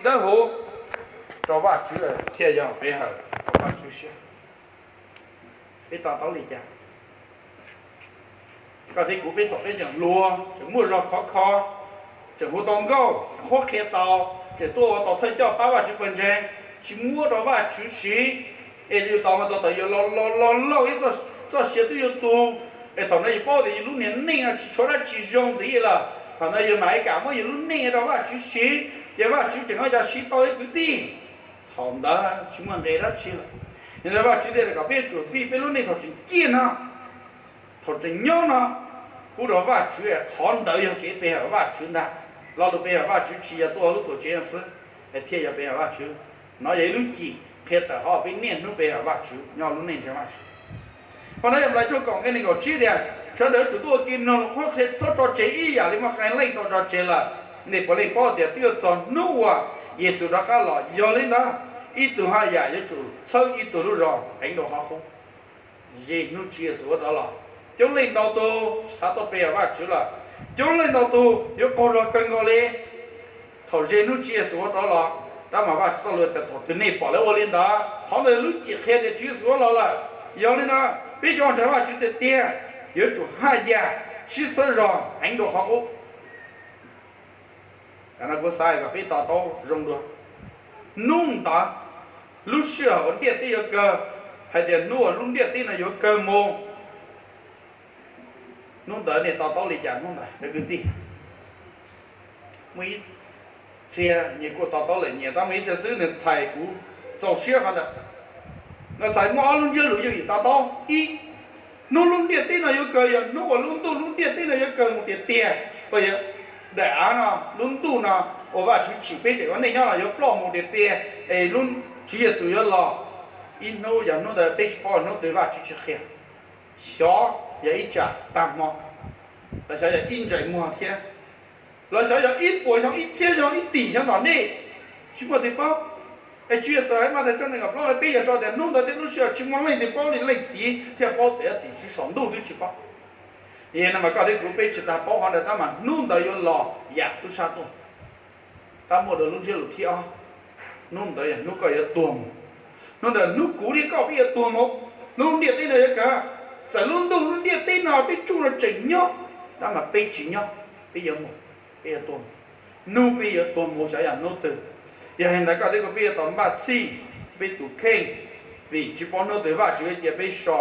dawb huv rau Vajtswv thiaj yog peb hawm rau Vajtswv siab. Peb to taub li cas? Koj thiab kuv peb thaum peb tseem hluas, tseem muaj zog khov kho, tseem hu tau nkauj, tseem qhuab qhia tau, tseem tuaj ua tau thawj coj pab Vajtswv pawg ntseeg, tsis muab rau Vajtswv siv, es yus tos mas tos tos yus los los los laus ib txoj sia twb yuav tu, es thaum no yus paub tias yus lub niag neej no tsis tshuav dab tsi zoo ntxiv lawm, thaum no yus mam li kam muab yus lub neej rau Vajtswv siv, ces Vajtswv tseem ua cas siv tau ib kwv tij. Thaum ntawd tsis muaj nqe dab tsi lawm. Yog li ntawd Vajtswv thiaj kom peb yuav tsum fij peb lub neej thaum tseem ciaj no, thaum tseem nyob no, pub rau Vajtswv, qhov ntawd yog kev pe hawm Vajtswv ntag. Lo lus pe hawm Vajtswv tsis yog tuaj lub tuam tsev no xwb, es thiaj yog pe hawm Vajtswv. No yog ib lub cim qhia tawm hauv peb niaj hnub pe hawm Vajtswv nyob lub neej ntseeg Vajtswv. Qhov no yog Nplais tshooj kaum nqe nees nkaum tsib tias, sawv daws yuav tsum tuaj ua ke mloog qhuab qhia, txhob tso tseg ib yam li muaj qee leej tau tso tseg lawm. Nej puav leej paub tias twb yuav txog hnub uas Yexus rov qab los, yog li ntawd ib tug haj yam yuav tsum txhawb ib tug lub zog heev dua qhov qub. Ze hnub Tswv Yexus ua rov los, coob leej ntau tus tsis xav tuaj pe hawm Vajtswv lawm, coob leej ntau tus yuav qaug zog kawg nkaus li. Thaum ze hnub Tswv Yexus ua rov los, tab mas Vajtswv txoj lus tias thaum twg nej pom lawv ua li ntawd, qhov ntawd lub cim qhia tias Tswv Yexus ua los lawm. Yog li no, peb cov ntseeg Vajtswv tiag tiag yuav tsum haj yam sib txhawb zog heev dua qhov qub. Kuv xav kom peb to taub zoo dua. Hnub ntawd, lub sij hawm uas ntiaj teb yuav kawg, hais tias hnub uas lub ntiaj teb no yuav kawg mus, hnub ntawd nej to taub li cas hnub ntawd cov kwv tij? Muaj ib txhia nyias kuj to taub lawm nyias, tab muaj ib txhia xwb nws txhais kuv txaus siab qhov ntawd. Nws txhais muaj ob lub ntsiab lus yooj yim to taub. Ib, hnub lub ntiaj teb no yuav kawg yog hnub uas lub ntuj lub ntiaj teb no yuav kawg mus tiag tiag. Uas yog daim av no, lub ntuj no uas Vajtswv tsim peb tseem ua neej nyob no yuav ploj mus tiag tiag, es Tswv Yexus yuav los. Ib hnub yog hnub ntawd peb tsis paub hnub twg Vajtswv tsis qhia. Xyov yog ib tsam tag hmo, los xyov yog ib ntsais muag thiab, los xyov yog ib puas xyoo, ib txhiab xyoo, ib tim xyoo tom ntej, tsis muaj leej twg paub. Es Tswv Yexus hais Mathais tshooj nees nkaum plaub nqe peb yog rau tias hnub ntawd thiab lub sij hawm tsis muaj leej twg paub li, leej txiv thiaj paub txawm yog tim tswv saum ntuj twb tsis paub. Yog no mas koj thiab kuv peb tsis tas paub qhov ntawd, tab mas hnub ntawd yuav los yam tub sab tuaj. Tab muaj dua lub ntsiab lus thib ob, hnub ntawd yog hnub koj yuav tuag mus, hnub ntawd hnub kuv thiab koj peb yuav tuag mus. Hnub lub ntiaj teb no yuav kawg, txawm lub ntuj lub ntiaj teb no peb tsuj no tseem nyob, tab mas peb tsis nyob, peb yuav mus, peb yuav tuag mus. Hnub peb yuav tuag mus xyov yog hnub twg. Yog li ntawd koj thiab kuv peb yuav tau npaj txhij peb tus kheej, vim tsis paub hnub twg Vajtswv yuav cia peb so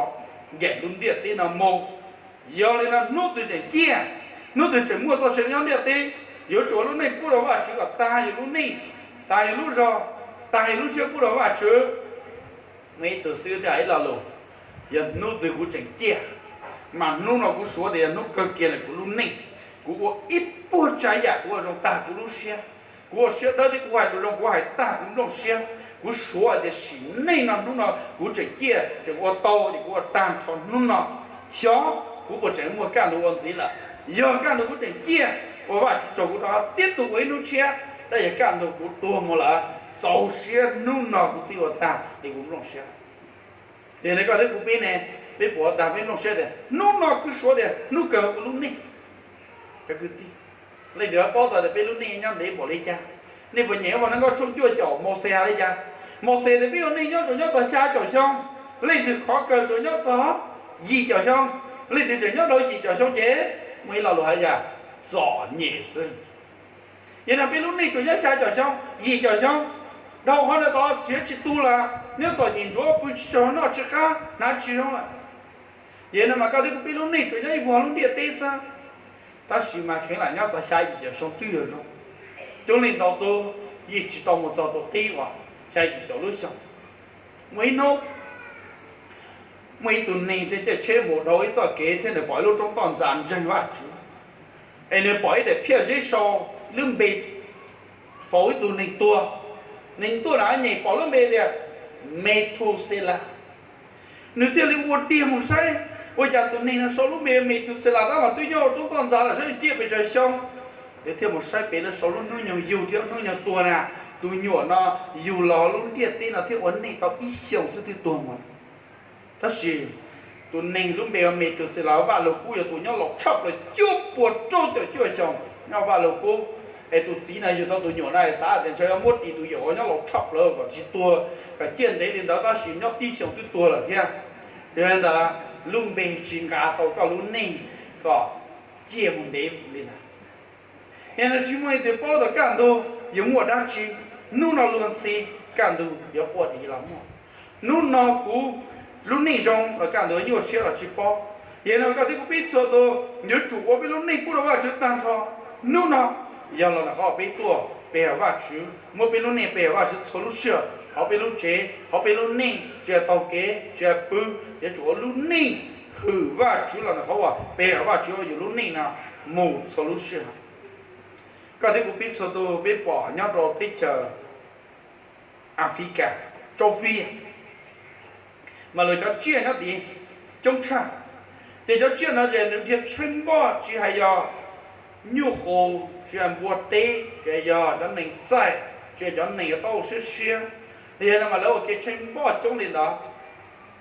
ncaim lub ntiaj teb no mus. Yog li no hnub twg tseem ciaj, hnub twg tseem muaj txoj sia nyob ntiaj teb, yuav tsum ua lub neej pub rau Vajtswv kom tag yus lub neej, tag yus lub zog, tag yus lub siab pub rau Vajtswv. Muaj ib tug xib hwb thiaj hais ib lo lus, yog hnub twg kuv tseem ciaj, mas hnub no kuv suav tias yog hnub kawg kiag ntawm kuv lub neej. Kuv ua ib puag tsav yam kuv ua zoo tag kuv lub siab, kuv ua siab dawb thiab kuv hais lus zoo, kuv hais tag kuv nplooj siab. Kuv suav tias sim neej no hnub no kuv tseem ciaj tseem ua tau ces kuv ua tag nrho hnub no. Xyov kuv puas tseem muaj kaj ntug ua ntxiv lawm. Yog kaj ntug kuv tseem ciaj, ua Vajtswv tsaug kuv rov qab tib tug ua ib hnub tshiab, tab yog kaj ntug kuv tuag mus lawm, txaus siab hnub no kuv twb ua tag li kuv nplooj siab. Yog li koj thiab kuv peb ne, peb puas ua tag peb nplooj siab tias hnub no kuv suav tias hnub kawg kuv lub neej? Cov kwv tij, leej twg paub tau tias peb lub neej nyob ntev npaum li cas? Nej puas nyeem Vajluskub tshooj cuaj caum Mauxes hais li cas? Mauxes tias peb ua neej nyob tsuas nyob txog xya caum xyoo. Leej twg qhov kawg tsuas nyob txog yim caum xyoo, leej twg tseem nyob dhau yim caum xyoo ces muaj ib lo lus hais tias txom nyem xwb. Yog no peb lub neej tsuas nyob xya caum xyoo, yim caum xyoo, dhau qhov ntawd tod siav tsis tu lawm, nyob txom nyem ntsuav pw tsis tsaug noj tsis qab hnav tsis zoo lawm. Yog no mas koj thiab kuv peb lub neej tsuas nyob ib vuag lub ntiaj teb xwb, tab sis mas kheev lam nyob txog xya yim caum xyoo twb yuav zoo. Coob leej ntau tus yeej tsis tau mus txog tus qib uas xya yim caum lub xyoo. Muaj ib hnub, muaj ib tug neeg thiaj caij tsheb mus dhau ib txoj kev thiab nws pom ib lub roob toj ntxas ntseeg Vajtswv, es nws pom ib daim phiaj zeb sau lub npe faus ib tug neeg tuag. Neeg tuag na nyem pom lub npe tias Methuselas. Nws thiaj li ua tiag mus saib, ua cas tus neeg no sau lub npe Methuselas tab mas twb nyob roob toj ntxas lawm saib ciaj pes tsawg xyoo. Nws thiaj mus saib pem lawv sau lub hnub nyoog yug thiab hnub nyoog tuag na, tus nyuam no yug los lub ntiaj teb no thiab ua neej tau ib xyoos xwb twb tuag mus. Tab sis tus neeg lub npe ua Methuselas Vajluskub yog tus nyob laus tshaj plaws cuaj puas rau caum cuaj xyoos nyob Vajluskub. Es tus txiv no yug tau tus nyuam no xav tias ntshe yuav muab ris tus yawm uas nyob laus tshaj plaws kom tsis tuag, kom ciaj ntev li ntawd, tab sis nyob tib xyoos twb tuag lawm thiab. Yog li ntawd lub npe tsis nqa tau koj lub neej kom ciaj mus ntev li ntawd. Yog no tsis muaj leej twg paub tias kaj ntug yuav muaj dab tsi, hnub no luag ntxhi kaj ntug yuav quaj dib los muaj. Hnub no kuv lub neej zoo los kaj ntug nyuaj siab los tsis paub. Yog no koj thiab kuv peb txhua tus yuav tsum ua peb lub neej pub rau Vajtswv tag nrho. Hnub no yog los ntawm qhov peb tuaj pe hawm Vajtswv, muab peb lub neej pe hawm Vajtswv txhua lub sij hawm, hauv peb lub tsev, hauv peb lub neej, tsis hais taug kev tsis hais pw, yuav tsum ua lub neej hwm Vajtswv los ntawm qhov uas pe hawm Vajtswv ua yus lub neej no mus txhua lub sij hawm. Koj thiab kuv peb txhua tus peb pom nyob rau teb chaws Africa, châu Phi, mas luag cov tsiaj nyob tid coob tshaj. Ces cov tsiaj no ces nws dhia tsheej npoj, tsis hais yog nyuj qus, tsis hais npua teb, tsis hais yog cov neeg txaij, tsis hais cov neeg uas tau siab siab, yog no mas lawv ua kev tsheej npoj coob li ntawd.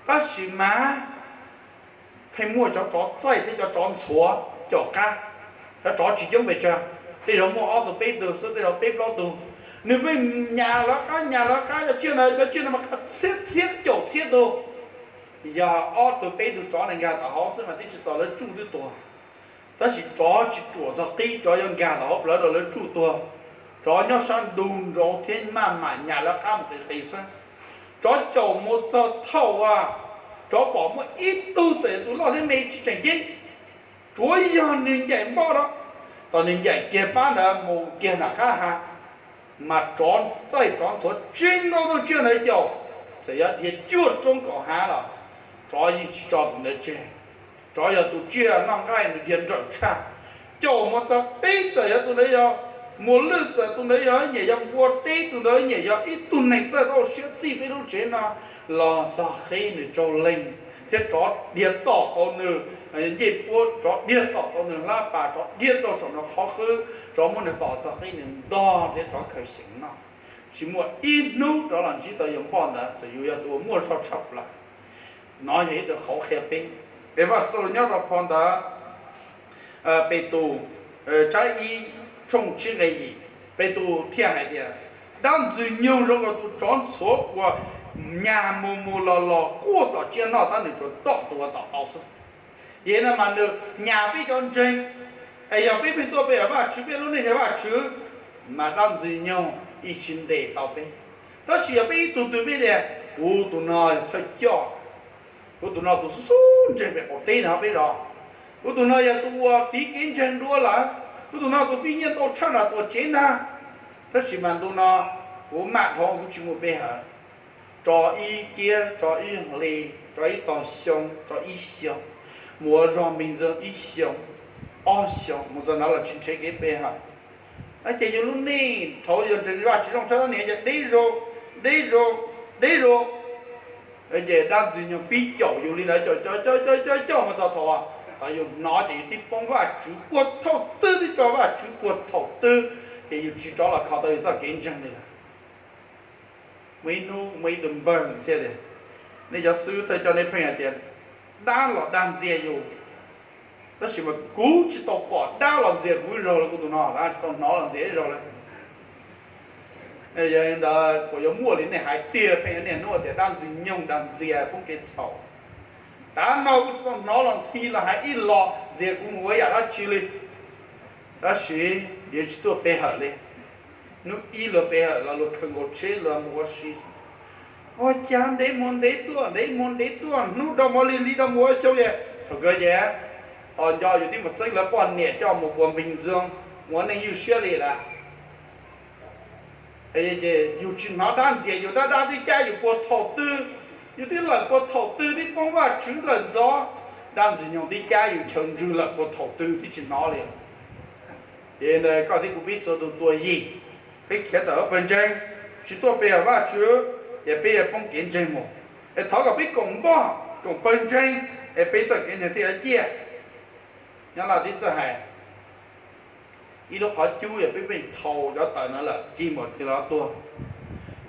Tab sis mas pheej muaj cov tsov txaij thiab cov tsov ntxhuav caum qab. Cov tsov tsis coob pes tsawg, tej zaum muaj ob tug peb tug xwb, tej zaum peb plaub tug. Nws pheej nyas lawv qab nyas lawv qab, cov tsiaj no, cov tsiaj no mas qab txhiab txhiab caum txhiab tug. Yog ob tug peb tug tsov ne nkag tom hauv xwb mas twb tsis txaus lawv tsuj twb tuag. Tab sis tsov tsis ruam txog qib, tsov yuav nkag tom hauv plawv rau lawv tsuj tuag. Tsov nyob sab ntug nraud thiab maj mam nyas lawv qab mus qis qis xwb. Tsov caum mus txog thaum uas tsov pom muaj ib tug txawm yog tus loj thiab me tsis tseem ceeb, tsuav yog nws ncaim npoj rau, thaum nws ncaim kiag pab ntawd mus kiag nram qab hav, mas tsov txaij tsov ntxhuav tsib nkaus tug tsiaj ntawd caum, txawm yog dhia cuaj roob kaum hav los tsov yeej tsis tso tus ntawd tseg. Tsov yog tus tsiaj noj nqaij, nws dhia nrawm tshaj. Caum mus txog peb, txawm yog tus ntawd yog muas lwj, txawm tus ntawd yog nyiam yog npua teb, tus ntawd nyiam yog ib tug neeg txawj tau siab txij peb lub tsev no, los txog qib nws tsaug leeg thiab tsov dhia tom tau nws ncej puab, tsov dhia tom tau nws hlab pas, tsov dhia tau saum nws qhov qwb, tsov muab nws tom txog qib nws ntog thiab tsov khaws xyeem noj. Tsis muaj ib hnub rov los ntsib tau yawg npoj ntawd, txawm yus yog tus uas muaj zog tshaj plaws. No yog ib tug qauv qhia peb. Es Vaj Xab Los nyob rau phau ntawv Petus tsab ib tshooj tsib nqe yim, Petus thiaj hais tias, dab ntxwg nyoog zoo nkaus tus tsov ntxhuav uas nyas mus mus los los quaj tom tsiaj noj, tab nws tsuas tom tus uas tom tau xwb. Yog no mas nws nyas peb cov ntseeg, es yog peb pheej tuaj pe hawm Vajtswv, peb lub neej hawm Vajtswv, mas dab ntxwg nyoog ib tsis ntes tau peb. Tab sis yog peb ib tug twg peb tias kuv tus no yog thawj coj, kuv tus no tus xub xub ntseeg pem qaum teb no peb zos, kuv tus no yog tus uas tiv kev ntseeg dua lawm, kuv tus no tus pib nyiaj ntau tshaj nram tuam tsev ntag, tab sis mas ntu no kuv mam dhau kuv tsis mus pe hawm. Tso ib kiab, tso ib hli, tso ib tog xyoo, tso ib xyoos, mus ua zog npig ntxwg ib xyoos, ob xyoos mus txog ntawd los tsis nrhiav kev pe hawm. Ces yus lub neej thaum yog ntseeg Vajtswv zoo tshaj tab nim ces deb zog, deb zog, deb zog. Ces dab ntxwg nyoog pib caum yus li ntawd, caum caum caum caum caum mus txog thaum, thaum yus hnov ces yus twb poob Vajtswv puag thaum twg, twb tso Vajtswv puag thaum twg, ces yus tsis rov los kho tau yus txoj kev ntseeg li lawm. Muaj ib hnub muaj ib tug npawg thiaj tias, nej cov xib hwb thawj coj nej pheej hais tias dab los dag ntxias yus, tab sis mas kuv tsis tau pom dab los ntxias kuv ib zaug li, kuv tus no dab tsis tau hnov los ntxias ib zaug li. Yog li ntawd puas yuav muaj li nej hais tiag, pheej niaj hnub tias dab ntxwg nyoog dag ntxias poob kev txhaum? Tav no kuv tsis tau hnov los ntxhi los hais ib los ntxias kuv mus ua yam dab tsi li. Tab sis yuav tsis tuaj pe hawm li. Hnub ib luag pe hawm los luag khaws nkaus tsheb luag mus ua si. Ua cas ntev mus ntev tuaj, ntev mus ntev tuaj, hnub dhau mus li li dhau mus ua xyoo es thaum kawg ces ho nco yus twb mus txeeb lawv poj niam coj mus puas npig ntxwg, mus ua neej ywj siab li lawm. Yus tsis hnov dab ntxias yus, tab dab twb cab yus puag thaum twg, yus twb lawm puag thaum twg, twb poob Vajtswv lawm ntxov, dab ntxwg nyoog twb cab yus chaw ntswg lawm puag thaum twg twb tsis hnov li. Ces koj thiab kuv peb txhua tus tuag yim, peb khiav tawm lub pawg ntseeg, tsis tuaj pe hawm Vajtswv, ces peb yuav poob kev ntseeg mus. Es thov kom peb koom npoj koom pawg ntseeg, es peb txoj kev ntseeg thiaj yuav ciaj. Nyob Laj tib txawj hais, ib lub qhov cub yog peb pheej thau cov tawm no lawm cig npaum twg los tuag.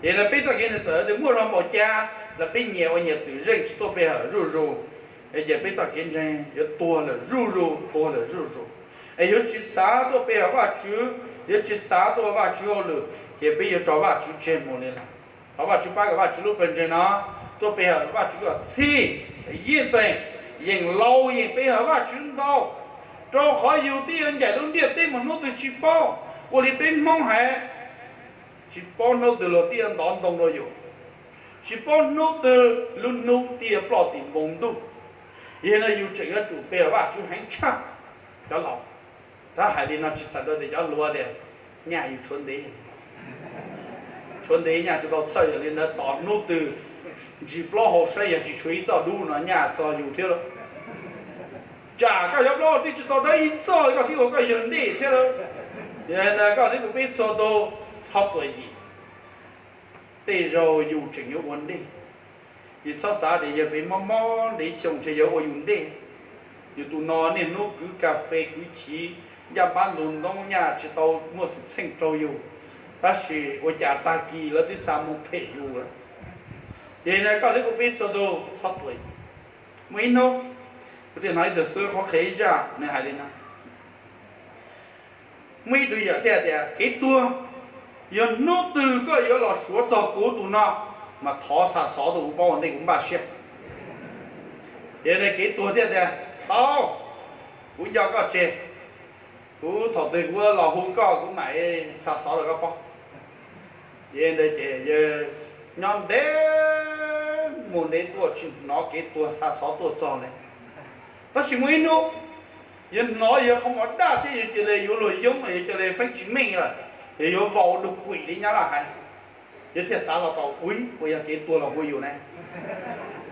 Ces peb txoj kev ntseeg txawm tias muaj zog npaum cas los peb nyias ua nyias twm zeej tsis tuaj pe hawm zuj zus, es ces peb txoj kev ntseeg yuav tuag lawm zuj zus, tuag lawm zuj zus. Es yuav tsis xav tuaj pe hawm Vajtswv, yuav tsis xav tuaj Vajtswv hauj lwm, ces peb yuav tso Vajtswv tseg mus li lawm. Thov Vajtswv pab kom Vajtswv lub pawg ntseeg no tuaj pe hawm Vajtswv kom txhij yeej txeeg, yeem laus yeem pe hawm Vajtswv ntau, rau qhov yus twb yuav ncaim lub ntiaj teb mus hnub twg tsis paub. Ua li peb Hmoob hais, tsis paub hnub twg luag twb yuav ntov ntoo rau yus, tsis paub hnub twg lub hnub twb yuav ploj tim npoo ntuj. Yog no yus tseem yuav tsum pe hawm Vajtswv heev tshaj cov laus. Tab hais li no tsis txhais tau tias cov hluas tias nyaj yus tshuav ntev, tshuav ntev nyaj tsis tau txhawj, yog li ntawd tos hnub twg ntsis plaub hau saib yog tsis tshuav ib txoj dub no nyaj txog yus thiab lauj. Tsam koj yuav plaub hau twb tsis tau dawb ib txoj koj thiaj ua koj yawg ntej thiab lauj. Yog li ntawd koj thiab kuv peb txhua tus txhob tuam yim. Tej zaug yus tseem yuav ua ntej. Yus txhob xav tias yog peb mob mob ntev xyoo ntshe yuav ua yus ntej. Yus tus no niaj hnub kwv kas fes kwv chiv, ncaj npab ntug ntoob nyaj tsis tau muaj xwm txheej rau yus, tab sis ua cas tag kis lawv twb xa mus phem yus lawm. Ces koj thiab kuv peb txhua tus txhob tuam. Muaj ib hnub, kuv thiaj hnov ib tug xib hwb qhuab qhia ib zaj nws hais li no. Muaj ib tug yawm thiaj tias, kev tuag, yog hnub twg koj yuav los suav txog kuv tus no, mas thov xa xov tuaj kuv paub ua ntej kuv npaj siab. Ces kev tuag thiaj tias, tau, kuv nco koj tseg, kuv thaum twg kuv los hu koj kuv mam xa xov rau koj paub. Ces ntawd ces yawg nyob ntev mus ntev tuaj tsis hnov kev tuag xa xov tuaj txog li. Tab sis muaj ib hnub, yawg hnov yawg qhov muag daj thiab yawg cia li yuav luag yoob, yawg cia li feeb tsis meej lawm, yawg yuav vau dug kuim li nyab laj hais. Yawg thiaj xav los tau, ui, puas yog kev tuag los hu yus ne?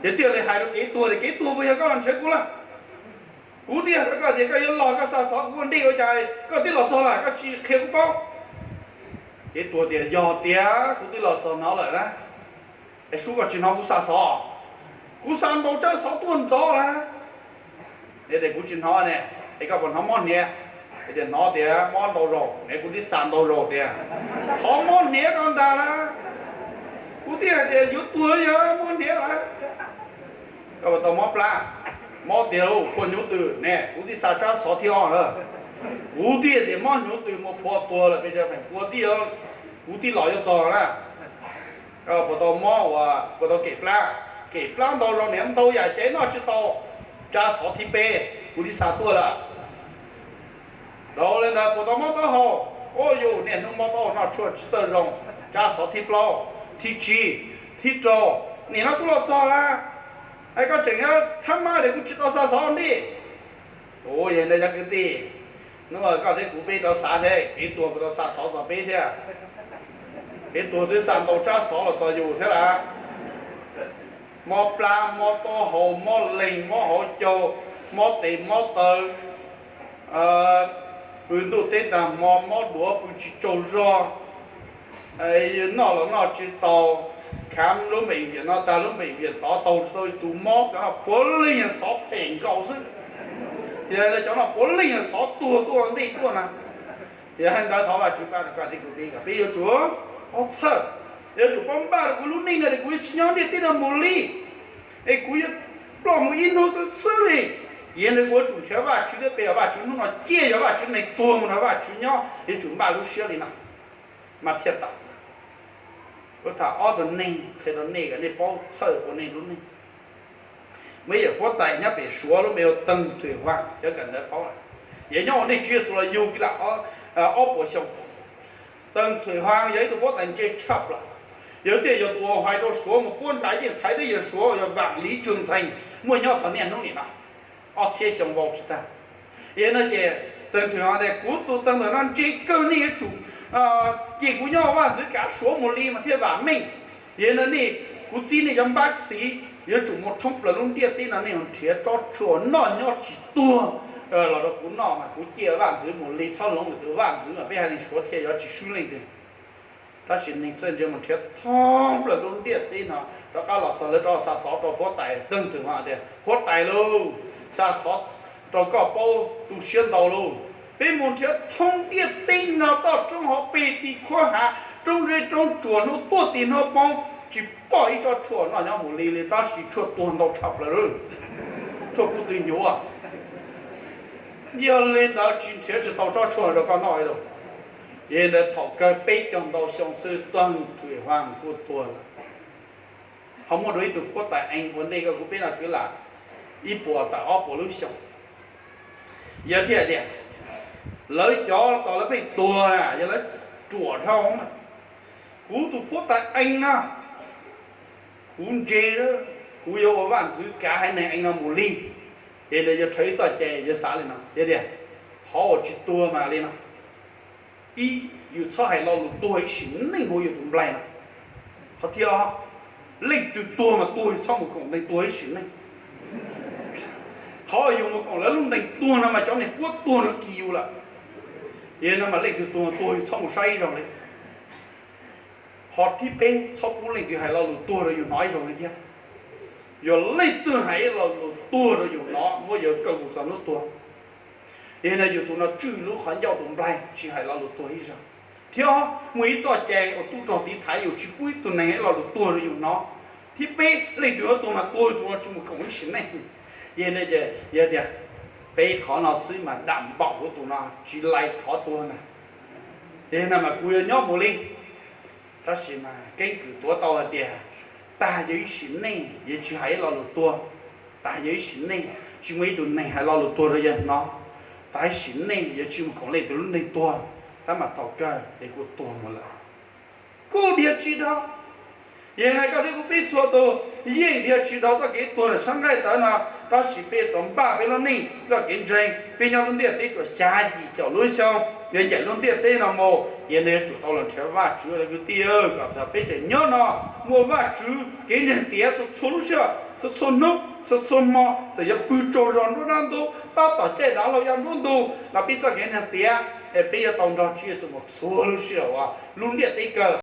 Yawg thiaj li hais rau kev tuag tias, kev tuag, puas yog koj los nrhiav kuv lawm? Kuv twb hais rau koj tias koj yuav los koj xa xov kuv ua ntej, ua cas koj twb los txog lawm koj tsis qhia kuv paub? Kev tuag tias, yog tias kuv twb los txog no lawm na, es sub koj tsis hnov kuv xa xov? Kuv xa ntau tsab xov tuaj ntxov lawm. Es tias kuv tsis hnov ne, es koj puas hnov mob hniav? Es tias hnov tias mob ntau zaus, es kuv twb xa ntau zaus tias thov mob hniav koj ntag lawm. Kuv twb hais tias yuav tuag yog mob hniav lawm. Koj puas tau mob plab? Mob tiag lauj, phua hnyuv tws ne, kuv twb xa tsab xov thib ob lawm. Kuv twb tias mob hnyuv tws mus phua tuag lawm pes tsawg feem pua tib, kuv twb los yuav txog na. Puas tau mob uas, puas tau kem plab? Kem plab ntau zaus niam ntau yam ces noj tsis tau. Tsab xov thib peb, kuv twb xa tuaj lawm. Dhau li ntawd puas tau mob taub hau? Ua yus niaj hnub mob taub hau noj tshuaj tsis txawj zoo. Tsab xov thib plaub, thib tsib, thib rau, nim no kuv los txog lawm. Es koj tseem yuav thab mab tias kuv tsis tau xa xov ntej. Ua yog ntawd cov kwv tij, hnub no koj thiab kuv peb rov xav thiab, kev tuag puas tau xa xov txog peb thiab? Kev tuag twb xa ntau tsab xov los txog yus thiab lawm. Mob plab, mob taub hau, mob leeg, mob hauv caug, mob tes mob taw, pw ntuj teb tag hmo, mob duav pw tsis tsaug zog, noj los noj tsis tau, khav lub npeem viam no tag lub npeem viam tod taug tsis tau ib tug mob, cov no puav leej yog xov phem nkaus xwb. Yog li cov no puav leej yog xov tuag tuaj ua ntej tuaj na. Yog li ntawd thov Vajtswv pab rau koj thiab kuv peb, peb yuav tsum paub txhawj, yuav tsum paub npaj rau kuv lub neej no tias kuv yuav tsis nyob ntiaj teb no mus li, es kuv yuav ploj mus ib hnub xwb xwb li. Yog li kuv yuav tsum nrhiav Vajtswv thiab pe Vajtswv, hnub no ciaj yog Vajtswv neeg tuag mus nrog Vajtswv nyob, yuav tsum npaj lub siab li no mas thiaj tau. Kuv tham ob tug neeg qhia rau nej kom nej paub txhawj ua nej lub neej. Muaj ib yawm huab tais nyob pem Suav lub npe hu Teeg Thwm Huav, cov kawm ntawv paub lawm. Yawg nyob ua ntej Tswv Yexus los yug kiag lam ob puas xyoo. Teeg Thwm Huav yog ib tug huab tais ntse tshaj plaws. Yog thiaj yog tus uas hais rau Suav mus puab nrad yeej thaiv teb yawg Suav yog Vam Liv Tsuag Nthees muaj nyob txog niaj hnub nim no, ob txhiab xyoo vau tsis tag. Yog no ces Teeg Thwm Huav tias kuv tus Teeg Thwm no ntse kawg, nej yuav tsum cia kuv nyob ua vaj ntxwv kav Suav mus li mas thiaj vam meej. Yog no nej, kuv txib nej cov npab xiv yuav tsum mus thoob plaws lub ntiaj teb no, nej mus nrhiav tsob tshuaj noj nyob tsis tuag los rau kuv noj mas kuv ciaj vaj ntxwv mus li, txhob hloov lwm tus vaj ntxwv mas peb haiv neeg Suav thiaj yuav tsis swb leej twg. Tab sis neeg txawj ntse mus nrhiav thoob plaws lub ntiaj teb no rov qab los txog, lawv rov xa xov rau huab tais Teeg Thwm Huav tias huab tais lauj, xa xov rau koj paub tu siab ntau lauj. Peb mus nrhiav thoob ntiaj teb no toj roob hauv pes tim khuab hav, roob zeb roob tsuas, hnub tuaj tim hnub poob tsis pom ib tsob tshuaj noj nyob mus li li, tab sis tshuaj tuag ntau tshaj plaws lauj, tshuaj kub twg hnyuv. Yog li ntawd tsis nrhiav tsis tau tsob tshuaj rau koj noj lauj. Yog li ntawd thaum kawg peb caug ntau xyoo xwb Tuag Thwm Huam kuj tuag lawm. Ho muaj dua ib tug huab tais Ees ua ntej koj kuv peb no kwv lam ib puas tawm ob puas lub xyoo. Yog thiaj tias lawv cov tau lawv pheej tuag yog lawv ruam dhau. Kuv tus huab tais Ees no kuv ntse, kuv yuav ua vaj ntxwv kav haiv neeg Ees no mus li. Ces ntawd yuav rhawv ib txoj cai yuav xav li no tias, qhov uas tsis tuag mas li no. Ib, yus txhob hais lo lus tuag ib sim neej hauv yus tus nplaig no. Qhov thib ob, leej twg tuag mas tuag yus txhob mus koom neeg tuag ib sim neej. Qhov yus mus koom lawv lub ntees tuag no mas cov neeg puab tuag no kis yus lawm. Yog no mas leej twg tuag tuag yus txhob mus saib ib zaug li. Qhov thib peb, txhob pub leej twg hais lo lus tuag rau yus hnov ib zaug li thiab. Yog leej twg hais lo lus tuag rau yus hnov muab yus kaw mus txog hnub tuag. Yog no yus tus no tswj lub qhov ncauj tus nplaig tsis hais lo lus tuag ib zaug. Thib ob, muaj ib txoj cai uas tub rog tiv thaiv yus tsis pub ib tug neeg hais lo lus tuag rau yus hnov. Thib peb, leej twg tuag mas tuag, tus no tsis mus koom ib sim neej. Yog no ces yog tias peb qhov no xwb mas dam npaum kuv tus no tsis lais qhov tuag na. Ces no mas kuv yuav nyob mus li. Tab sis mas keeb kwm tuav tau hais tias tag yog ib sim neej yuav tsis hais ib lo lus tuag. Tag yog ib sim neej tsis muaj ib tug neeg hais lo lus tuag rau yawg hnov. Tag ib sim neej yuav tsis mus koom leej twg lub neej tuag. Tab mas thaum kawg ces kuj tuag mus lawm, kuj dhia tsis dhau. Yog li koj thiab kuv peb txhua tus yeej dhia tsis dhau txoj kev tuag ntawm sab nqaij tawv no, tab sis peb yuav tsum npaj peb lub neej txoj kev ntseeg. Peb nyob lub ntiaj teb tsuas xya yim caum lub xyoo, yuav ncaim lub ntiaj teb no mus, yog no yuav tsum tau los nrhiav Vajtswv lawm kwv tij, kom thaum peb tseem nyob no muaj Vajtswv kev ntseeg tiav txhua txhua lub sij hawm, txhua txhua hnub, txhua txhua hmo, txawm yuav pw tsaug zog nruab hnab ntub, tab tom caij dav hlau ya nruab ntug los peb txoj kev ntseeg tiav, peb yuav tau nrog Tswv Yexus mus txhua lub sij hawm uas lub ntiaj teb kawg.